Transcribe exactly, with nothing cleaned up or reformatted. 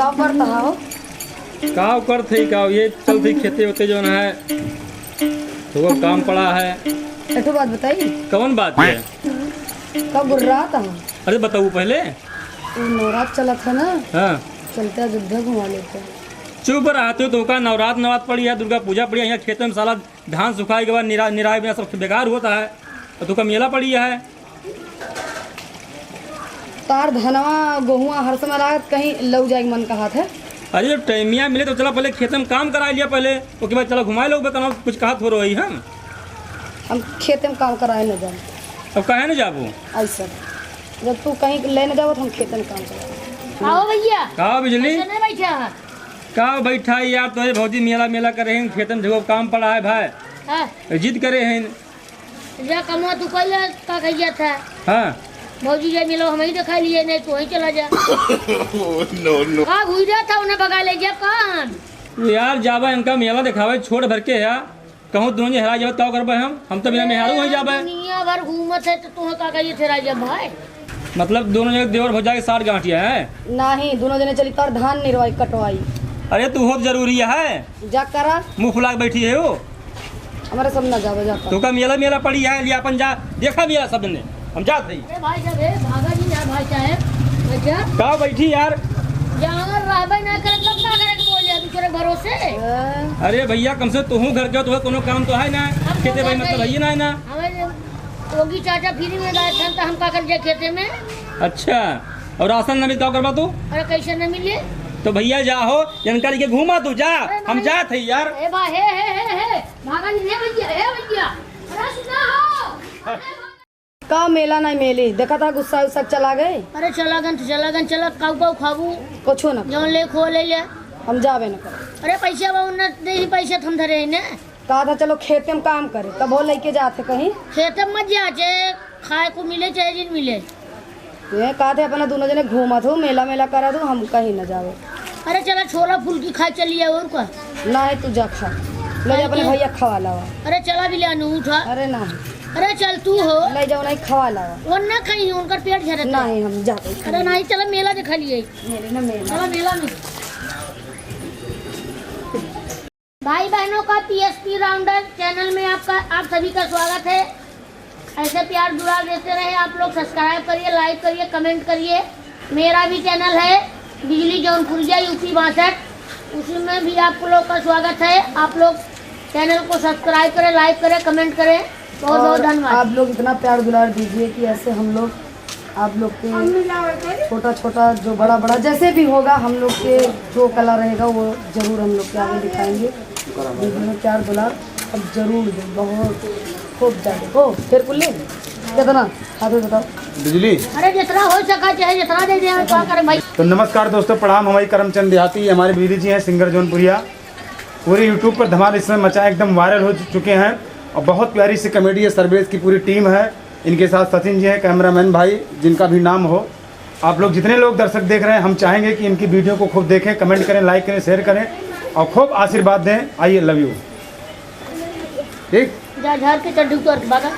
का करत हो? का करत है, का ये चलत है खेते होते जौन है, तो वो काम पड़ा है। एक ठो बात बताई। कौन बात है? का गुर्रात हो? अरे बताओ पहले। वो नवरात चलत है ना? हाँ। चलते अयोध्या घुमा लेते हैं। चुप रहते हो तो का, नवरात, नवरात पड़ी है, दुर्गा पूजा पड़ी है, यहाँ खेते में साला धान सुखाए के बाद निरा-, निराए बिना सब बेकार होता है, और तू का मेला पड़ी है। तार धनवा गोहुआ हर समय लागत, कहीं लऊ जाए के मन कहत है। अरे जब टाइमिया मिले तो चला पहले खेते में काम कराए लिया पहले, ओके बाद चला घुमाए लोग, कहना कुछ कहत हो रही हम। हम खेते में काम कराए न जाए। अब काहे न जाबू? ऐसा जब तू कहीं ले न जाबो तो हम खेते में काम कराए। आओ भैया। का बिजली? ऐसे नहीं बैठा है। का बैठा है यार, तोरे भौजी मेला मेला करे हैं, खेते में देखो काम पड़ा है भाई। हाँ। जिद करे हैं। जा कमवा तू कर ले, का कहिया था? हाँ। भौजी जा मिलो, हम ही दिखा लिए, नहीं तू वहीं चला जा। Oh, no, no। का घुइरा था, उन्हें भगा ले जा, कौन? यार जाबा इनका मेला दिखावे, छोट भर के है, कहूँ दोनों जने हेरा जाबे, तब करबे हम, हम तो बिना मेहरारू वहीं जाबे। दुनिया भर घूमत है, तो तुम्हें का कहिए थे राजा भाई? मतलब दोनों जने देवर भौजाई के साठ गांठिया है? नहीं, दोनों जने चली तोर धान निरवाई, कटवाई। अरे तू हो तो जरूरी है। जा करा। मुंह फुला के बैठी है वो। हमारे सब ना जावे, जा करा। तो का मेला, मेला पड़ी है, लिया अपन जा, देखा मेला सब ने। हम जात हई। अरे भाई साहब, ए, भागा जी ना भाई साहब। अच्छा। का बैठी यार? जहाँ रहबे ना करे, तब का करे के बोल जा, दूसरे भरोसे। हाँ। अरे भैया, कम से तुहू घर के हो, तुम्हें कोनो काम तो है ना। हम खेते भाई, मतलब है ही ना, है ना। हमें योगी चाचा फ्री में गए थे, तो हम का कर जाए खेते में? अच्छा, और राशन न मिल, का करबा तू? अरे कैसे न मिले? तो भैया जा हो, जानकारी के घूमा तू, जा। अरे हम नहीं। जात है यार। ए भाई, हे, हे, हे, हे, भागा जी, हे भैया, हे भैया। अरे सुना हो। का मेला नहीं मेली, देखा था गुस्सा उस्सा चला गए। अरे चला गन तो चला गन, चला काऊ काऊ खाबू। कुछ ना। जौन ले खो ले ले। हम जाबे न कर। अरे पैसे बा उन्ना दे ही, पैसे थम धरे ही ने। कहा था चलो खेते में काम करे, तब वो लेके जाते कहीं। खेते में मत जा, जे खाए को मिले चाहे जिन मिले। ये कहा थे अपना दोनों जने घूमत हो, मेला मेला करा दो, हम कहीं न जावे। अरे चला छोला फुल्की खाए चलिए और का। नहीं तू जा खा, ले जा अपने भैया खवा लावा। अरे चला भी ले अनु उठा। अरे नहीं। अरे चल तू हो। ले जाओ नहीं खवा लावा। वो ना कहीं उनकर पेट झरत है। नहीं हम जाते। अरे नहीं चला मेला दिखा लिए। मेरे ना मेला। चला मेला में। भाई बहनों का पीएसपी राउंडर चैनल में आपका, आप सभी का स्वागत है। ऐसे प्यार दुलार देते रहें आप लोग, सब्सक्राइब करिए, लाइक करिए, कमेंट करिए। मेरा भी चैनल है बिजली जौनपुरिया यूपी बासठ, उसमें भी आप लोग का स्वागत है। आप लोग चैनल को सब्सक्राइब करें, लाइक करें, कमेंट करें। बहुत बहुत और धन्यवाद। आप लोग इतना प्यार दुलार दीजिए कि ऐसे हम लोग आप लोग के छोटा छोटा जो बड़ा बड़ा जैसे भी होगा हम लोग के जो कला रहेगा वो जरूर हम लोग के आगे दिखाएंगे। वीडियो में प्यार दुलार अब जरूर दो, बहुत खूब ज्यादा। ओ, फिर कुल्ले कितना हाथ में बताओ। बिजली। अरे जितना हो सका चाहे जितना दे दे, हम क्या करें भाई। तो नमस्कार दोस्तों, प्रणाम। हमारी करमचंद देहाती, हमारे बिजली जी हैं सिंगर जौनपुरिया। पूरे YouTube पर धमाल इस समय मचा है, एकदम वायरल हो चुके हैं। और बहुत प्यारी सी कॉमेडी है, सर्वेश की पूरी टीम है, इनके साथ सचिन जी हैं, कैमरामैन भाई, जिनका भी नाम हो। आप लोग जितने लोग दर्शक देख रहे हैं, हम चाहेंगे कि इनकी वीडियो को खूब देखें, कमेंट करें, लाइक करें, शेयर करें और खूब आशीर्वाद दें। आइए, लव यू। ठीक? जा झाड़ के चड्डी उतार के भागा।